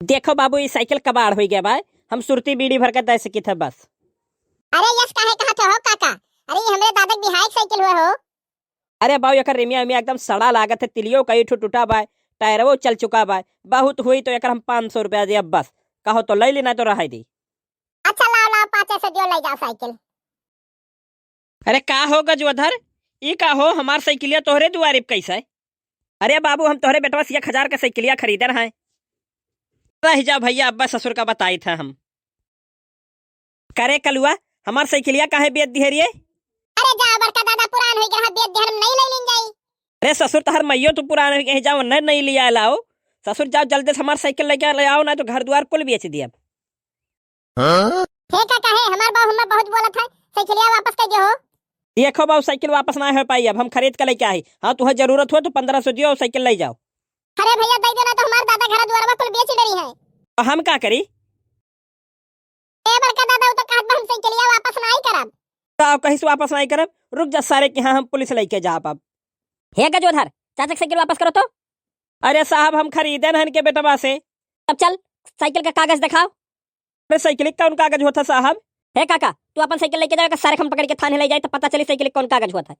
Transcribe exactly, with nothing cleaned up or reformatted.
देखो बाबू, ई साइकिल कबाड़ होइ गया बा, हम सुरती बीड़ी भर के दे सकित है बस। अरे यस, काहे कहत हो काका? अरे, ई हमरे दादा के बिहाई के साइकिल हुए हो। अरे बाबू, एकर रिमिया उमिया एकदम सड़ा लागत है, तिलियो कई ठो टूटा बा, टायरवो चल चुका बा, बहुत हुई तो एकर हम पाँच सौ रुपया देब बस, कहो तो ले ली, ना तो रहे दी। अच्छा, लाओ, लाओ, पाँच सौ दियो, ले जाओ साइकिल। अरे का हो गजोधर, ई का हो, हमार साइकिलिया तोहरे दुआरे पे कैसे? अरे बाबू, हम तोहरे बेटवा से एक हजार का साइकिलिया खरीदे रहे। रह जा भैया, अब्बा ससुर का बताई था हम। करे कलुआ, हमार साइकिलिया काहे बेच दिहे रे? अरे जा बड़का दादा, पुरान होइ गया, बेच दिहे, हम नई ले लेन जाई। अरे ससुर, तोहर मइयो तो पुरान होइ गए, जाओ नई नई लिया लाओ। ससुर जाओ जल्दी से हमार साइकिल लेके ले आओ, ना तो घर दुआर कुल बेच दियब। हाँ? हे काका हे, हमार बाबू हमें बहुत बोलत है, साइकिलिया वापस कर दियो हो। देखो बाबू, साइकिल वापस ना हो पाई, अब हम खरीद के लेके आई। हाँ, तुहे जरूरत हो तो पन्द्रह सौ दियो, साइकिल ले जाओ। अरे भैया, दे देना तो हमार दादा घर दुआरवा कुल बेच डरी है। तो हम का करी? ए बड़का दादा, उ तो कहत बा हम साइकिलिया वापस नाई करब। तो कहीं से वापस नाई करब? रुक जा सारे, कि हाँ हम पुलिस लेके जाब अब। हे गजोधर, चाचा के साइकिल वापस करो तो। अरे साहब, हम खरीदे रहन के बेटवा से। अब चल, साइकिल का कागज दिखाओ। अरे साइकिल के कौन कागज होता साहब? हे काका, तू अपन साइकिल लेके जाओ, एकर सारे हम पकड़ के थाने ले जाए तो पता चली साइकिल के कौन कागज होता है।